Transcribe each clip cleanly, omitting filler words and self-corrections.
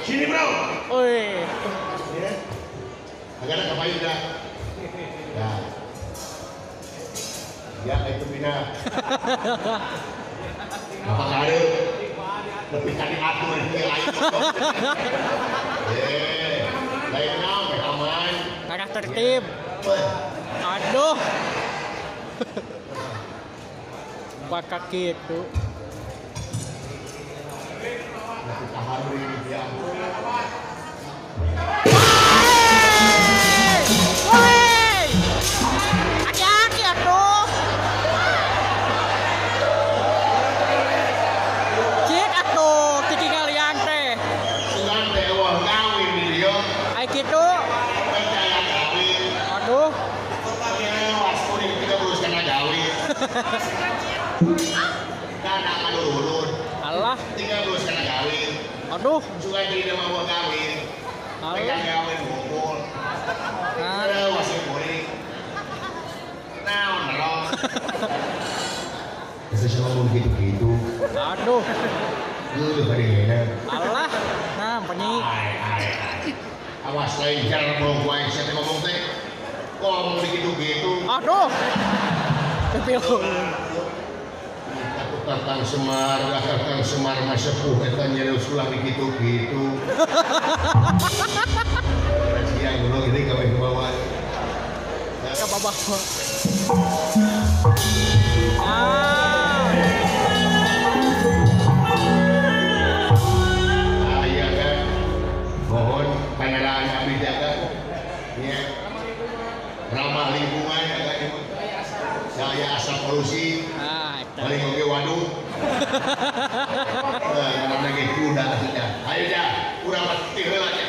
Sini bro. Oi. Ya. Agak ngapain udah. Ya. Ya itu bina. Apa kare? Lebih tadi atur dia aing. Lain naon aman. Arah tertib. Aduh. Bakak gitu. Woi! Hati-hati atuh. Cik atuh ketinggalan teh. Sugan teh wah kawin di dieu. Ai kitu. Percaya kawin. Aduh. Kuring 30 kana kawin. Kana kadulur. Alah. 30 kana kawin. Aduh. Sugan jadi mah kawin. Alah. Kawin ngumpul. Nah, wasih kuring. Naon nerong. Bisa ngomong gitu-gitu. Aduh. Lu kadengena. Alah. Nah, penyi. Awas lain cara ngomong gua yang saya ngomong teh. Ngomong gitu-gitu. Aduh. Kepilun. Aku Kakang Semar, Kakang Semar mah sepuh eta nyereu sulah gitu-gitu. Siang dulu ini kami ke bawah. Ke bawah. Ah. Ah iya kan. Mohon kendaraan abdi jaga. Ya. Ramah lingkungan ya kan. Saya asap polusi. Ah, paling oke waduh. Karena ge kuda atuh. Ayo dah, urang mati heula nya.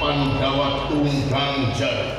Pandawa tunggang jar.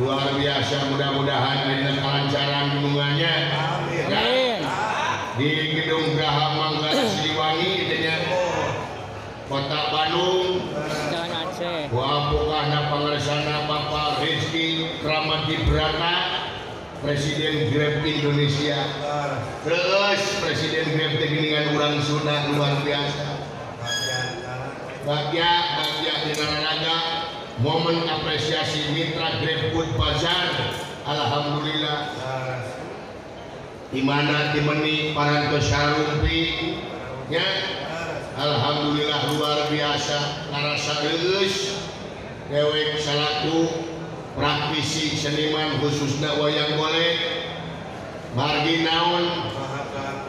Luar biasa, mudah-mudahan ada kelancaran gunungannya. Amin. Di Gedung Graha Manggala Siliwangi, itunya Kota Bandung. Jalan Aceh. Wapukahna pangersana Bapak Rizky Kramadibrata, Presiden Grab Indonesia. Terus Presiden Grab teh geuningan urang Sunda luar biasa. Bagya dina raraga. Momen apresiasi mitra GrabFood Bazar, alhamdulillah. Di mana dimeni parantos sarumpi, nya Alhamdulillah luar biasa ngarasa reueus dewek salaku praktisi seniman khususna wayang golek margi naon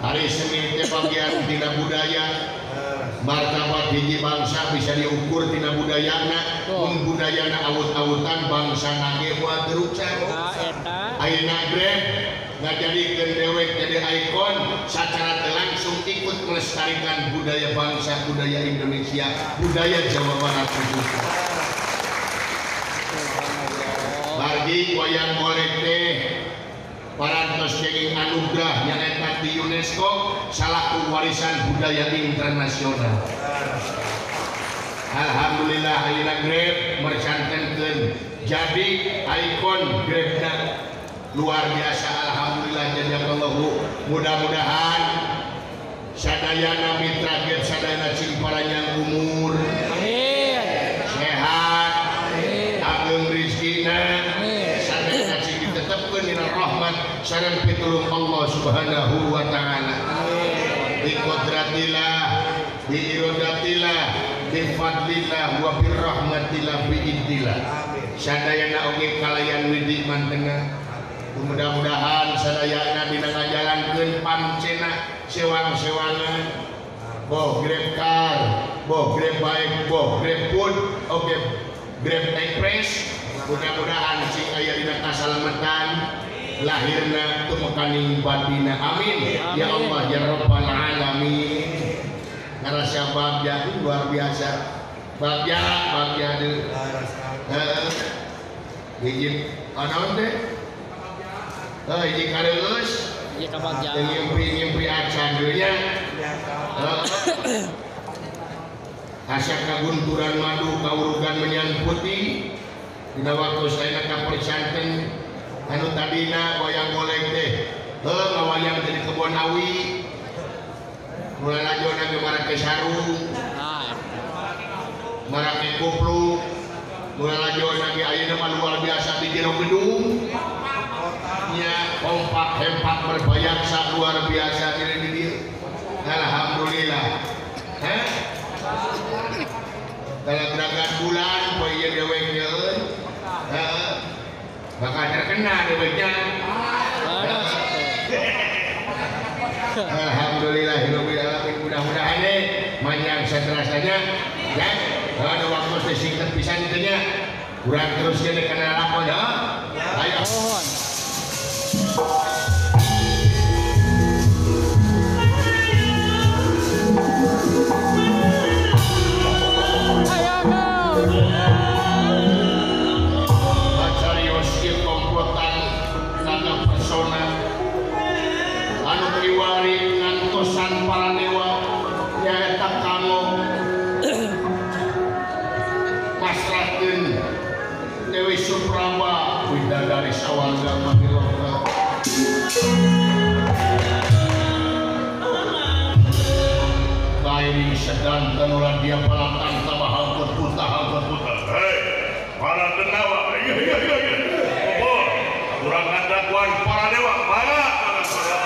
hari seni teh bagian tina budaya martabat hiji bangsa bisa diukur tina budayana mun budayana awut-awutan bangsa ge moal teruksa ayeuna Grab ngajadikeun dewek jadi ikon secara langsung ikut melestarikan budaya bangsa, budaya Indonesia, budaya Jawa Barat khususnya. Margi wayang golek teh parantos kenging anugerah nyaeta di UNESCO salaku warisan budaya internasional. Alhamdulillah ayeuna Grab mercantenkeun jadi ikon Grabna luar biasa. Alhamdulillah jazakallahu. Mudah-mudahan sadayana mitra Grab sadayana cing paranjang umur, amin, sehat, amin, ageng rizkina, amin, sadayana cing ditetepkeun dina rahmat sareng pitulung Allah Subhanahu wa taala. Bi qudratillah, bi iradatillah, bi fadlillah wa bi rahmatillah bi idillah. Sadayana oge kalayan widi mantengah. Mudah-mudahan sadayana dina ngajalankeun pancena sewang-sewangan boh Grab car, boh Grab bike, boh Grab food, oge Grab Express. Mudah-mudahan sing aya dina kasalamatan lahirna tumekaning batina. Amin ya Allah ya Rabbal alamin. Ngarasa bagja luar biasa. Bagja bagja deui. Heeh. Hiji anaon teh? Hiji kareueus, hiji ka bagja. Ngimpi-ngimpi acan deui nya. Asa kagunturan madu kaurugan menyan putih. Dina waktu saena kapercanten anu tadina wayang golek teh. Heuh ngawayang jadi kebon awi. Mulai lajona ge marake sarung. Marake kupluk. Mulai lajona ge ayeuna mah luar biasa di jero gedung. Nya kompak hempak berbayaksa luar biasa di dieu. Alhamdulillah. Heh? Dalam bulan poe ieu dewek nyeun. Heeh. Bakal terkena deweknya. Alhamdulillahirabbil alamin. Mudah-mudahan nih manjang saterasanya ya. Ada waktu teh singkat pisan teh nya. Kurang terus ge kana lakon heuh. Ayo. Bacarios ieu komplotan naga persona anu kiwari ngantosan para dewa nyaeta kanggo pasrahkeun Dewi Supraba widadari sawarga maniloka. Bairing sedanten ulah dia palatan tambah hangkut puta hangkut puta. Hei, para denawa, iya iya iya iya. Oh, kurang ngadakuan para dewa, para para para.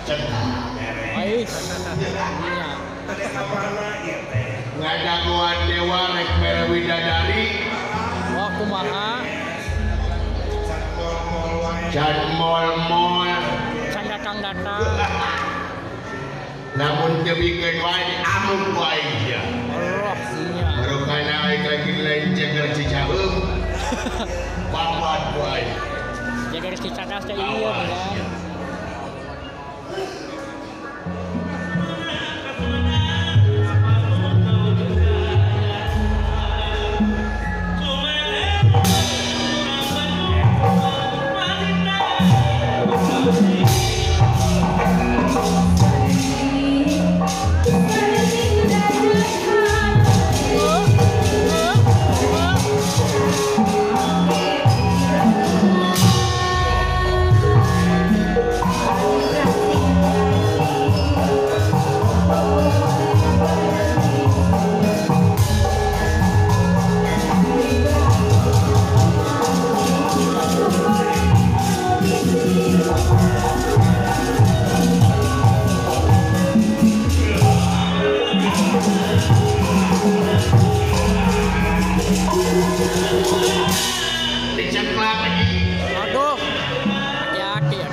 Cekak. Ais. Iya. Ngadagoan dewa rek mere widadari. Wah kumaha? Can mol-mol. Can datang-datang. Namun tebikeun wae amuk ku aing sia. Allah sia. Barokana aing lagi lain ceger Cicaheum. Papat ku aing. Ceger Cicadas teh ieu kan. Aduh, hati-hati ya.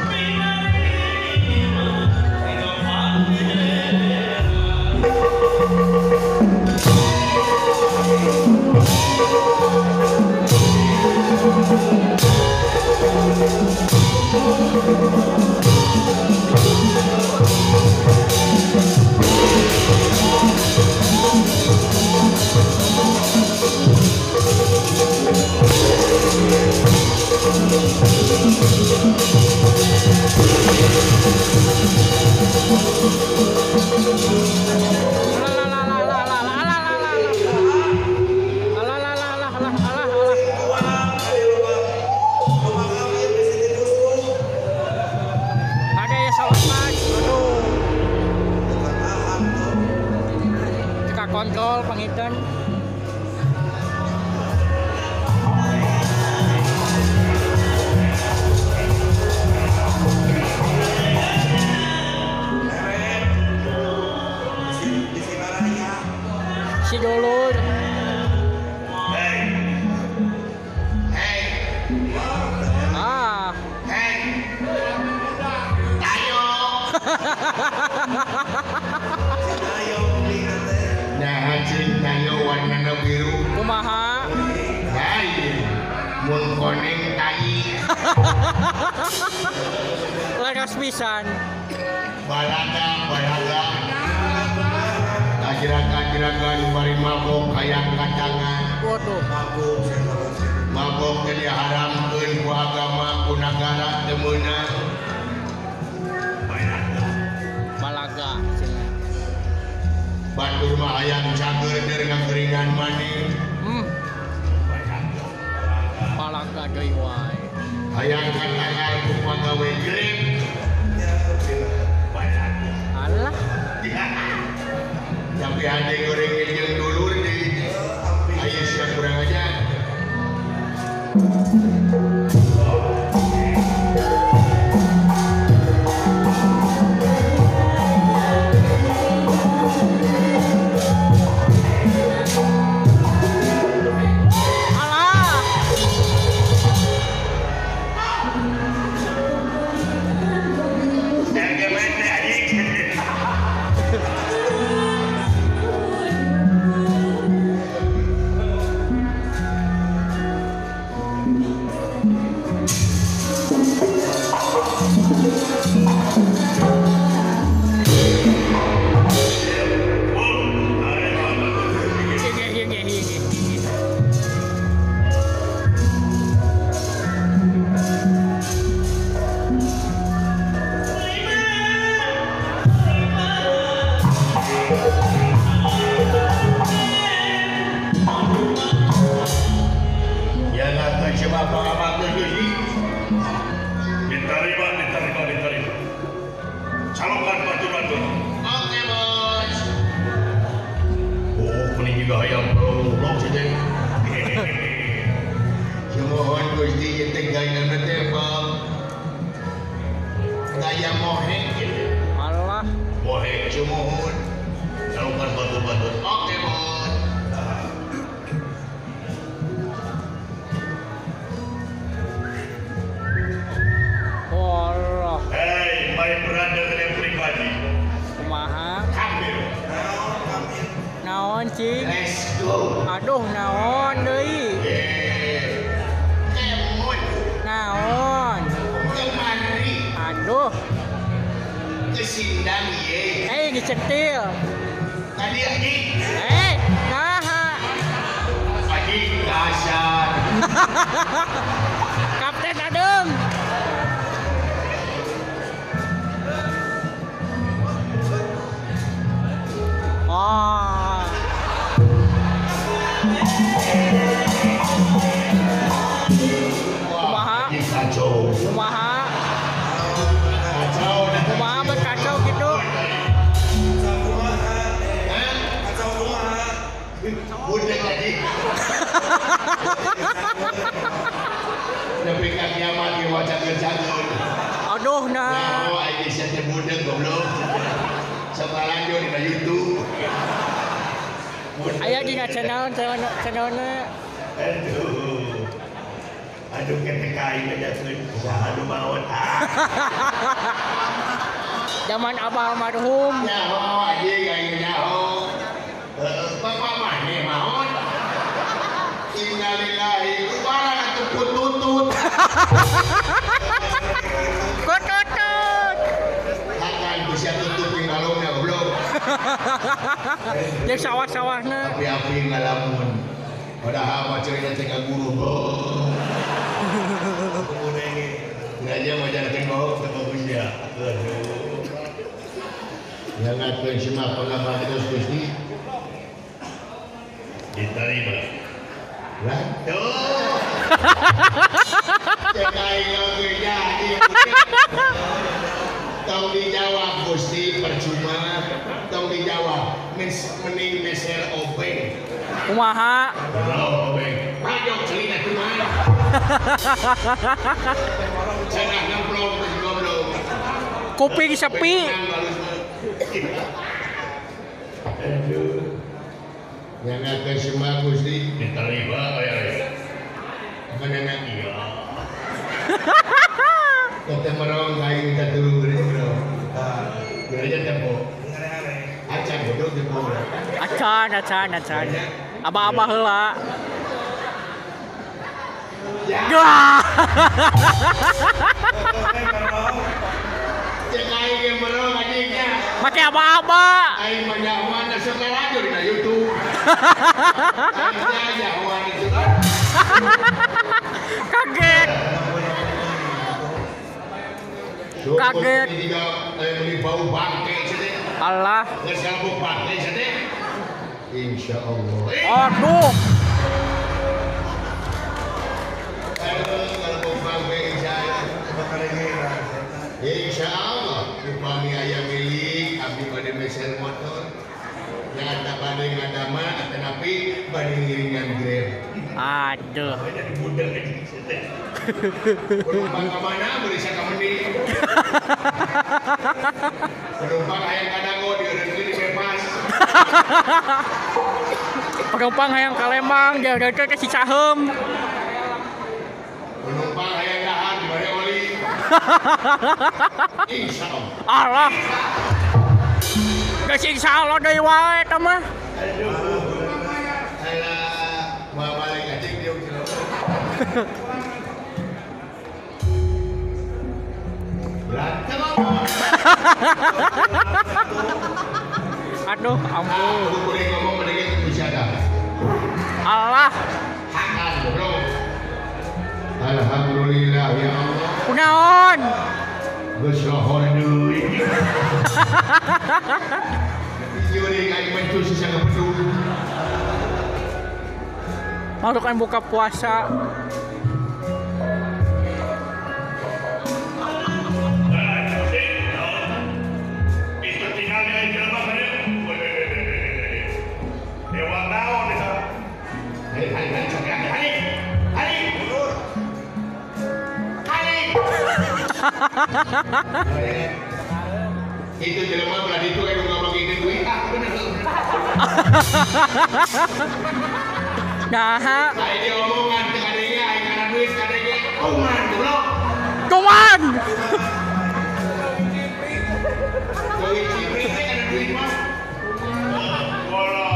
Kontrol pangitan. Si dulur. Hey. Hey. Ah. Hey. Tayo. Nah, cing tayo warnana biru. Kumaha? Lain. Mun koneng tai. Leres pisan. Balaga, balaga. Kajirakan-kajirakan bari mabok hayang kacangan. Waduh, mabok. Mabok teh diharamkeun ku agama ku nagara teu meunang. Balaga. Batur mah hayang cager der ngageringan maneh. Balaga deui wae. Hayang katangal ku pagawe Grab. Alah. Tapi hade goreng jeung dulur deui. Aya sia kurang ajar. Diterima. Calokan batu-batu. Oke, bos. Oh, pening juga hayang blok saja. Semohon Gusti ieu teh gayana teh bang. Gaya mohek gitu. cing. Let's go. Aduh naon deui. Kemut. Naon? Kemari. Aduh. Kesindang ye. Dicetil. Tadi anjing. Naha. Anjing dasar. Kapten Adem. Oh. Kumaha? Kacau. Kumaha? Kacau. Kumaha berkacau gitu? Kacau kumaha? Udah tadi. Nepi ka kiamat ge wajah-wajah. Aduh nah. Nah, aing geus teh budeg goblok. Lanjut di YouTube. Aya dina channel channelna. Aduh. Aduh ketek aing ngajakeun saha nu maot. Zaman abah almarhum. Nyaho anjing aing nyaho. Heeh, bapak maneh maot. Innalillahi barang atuh kututut. Kututut. Akan bisa tutup balongna goblok. Jeung sawah-sawahna. Api-api ngalamun. Padahal mah cerita teh ka guru. Ngaja majarkeun bohong teu bagus ya. Aduh. Jangan simak pengamalan terus Gusti. Diterima. Lah, tuh. Cek aing oge jadi. Tong dijawab Gusti percuma, tong dijawab mending meser obeng. Kumaha? Obeng. Pajok celina kumaha. Cenah nemplong geus goblok. Kuping sepi. Aduh. Yang akan semua Gusti diterima aya. Menenang iya. Kata merong kayu minta turun bro. Gereja tempo. Acan bodoh tempo. Acan acan acan. Abah-abah heula. Ya. Cek aing ge merong anjingnya. Make abah-abah. Aing mah nyahoan sok lalajo dina YouTube. Aing nyahoan itu. Kaget. Kaget. Bau bangke Allah. Insya Allah. Aduh. Insya Allah. Upami ayam milik, abdi bade meser motor. Nyata bade ngadama, atanapi bade ngiringan Grab. Aduh. Penumpang ke mana beli sakameni. Penumpang hayang kadago dieureunkeun di bebas. Penumpang hayang ka Lembang dieureunkeun ke Cicaheum. Penumpang hayang dahar dibere oli. Insyaallah. Allah. Geus insyaallah deui wae eta mah. Aduh. Alah, moal balik anjing dieu. Aduh, ampun. Aku boleh ngomong mendingan bisa dah. Allah. Hakan, bro. Alhamdulillah ya Allah. Kunaon? Geus lohor deui. Juri aing mencus sisa ngepedul. Malukan buka puasa. Itu jelema belah ditu anu ngomongkeun duit ah bener. Nah, aing diomongan teu kadenge aing kana duit kadenge kuman goblok. Kuman. Deui cipri teh kana duit mah. Bola.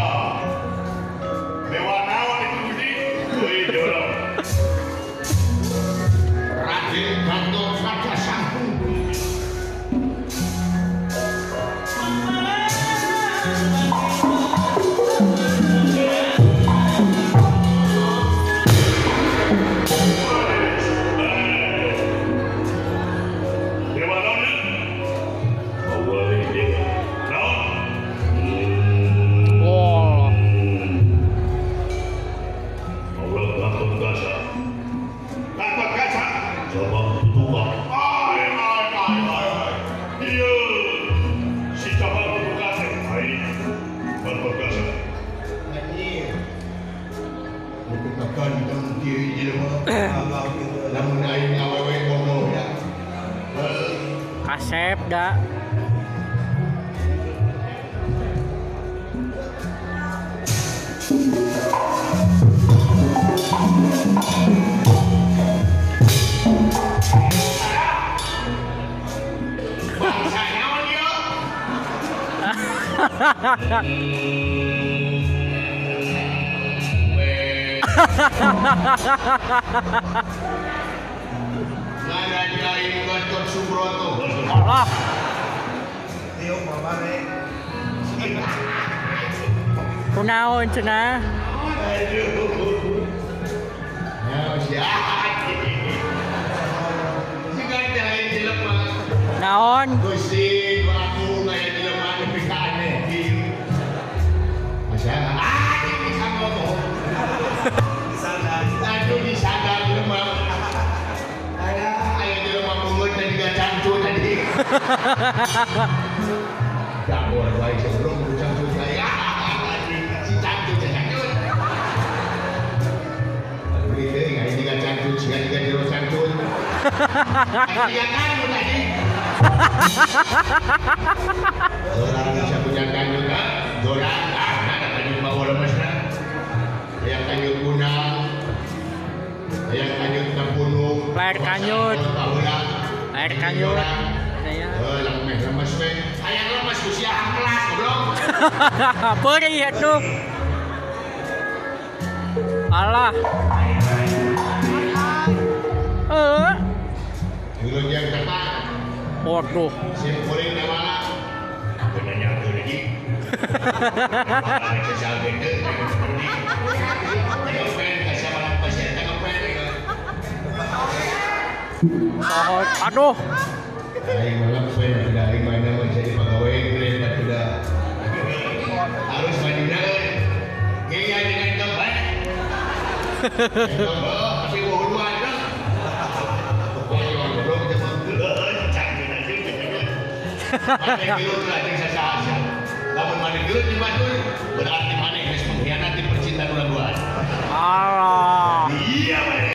Kasep da. Bangsa naon ieu? Ngarajain Gatot Subroto. Allah. Kunaon cenah? Aduh. Ya sia. Siga teh jelema. Naon? Gusti aku kaya jelema nepi ka aneh kieu. Masa ah bisa ngomong. Aduh disadar jelema. Aya jelema mungut dan juga cangcut tadi. Dapur wae sebelum cangcut saya. Si cangcut cangcut. Aduh ini enggak juga cangcut, siga juga jero cangcut. Aya kan tadi. Orang bisa punya kanjut, dorang, ah, ada kanjut bawa lemesna. Yang kanjut kunang, yang kanjut kapunung, layar kanjut, layar kanjut, lemeh lemes we, hayang lemes usia kelas goblok. Perih atuh. Alah. Wilujeng tepat. Waduh. Sim kuring nawala. Aku nanya aku lagi. Aduh. Aing malam pen udah aing mana mau jadi pegawai keren udah. Harus maju euy. Gaya dengan tempat. Tapi wuduan dong. Goblok kita mah. Maneh gelut lah jeung sasaha. Lamun maneh gelut di batur berarti maneh geus mengkhianati percintaan urang duaan. Allah. Iya maneh.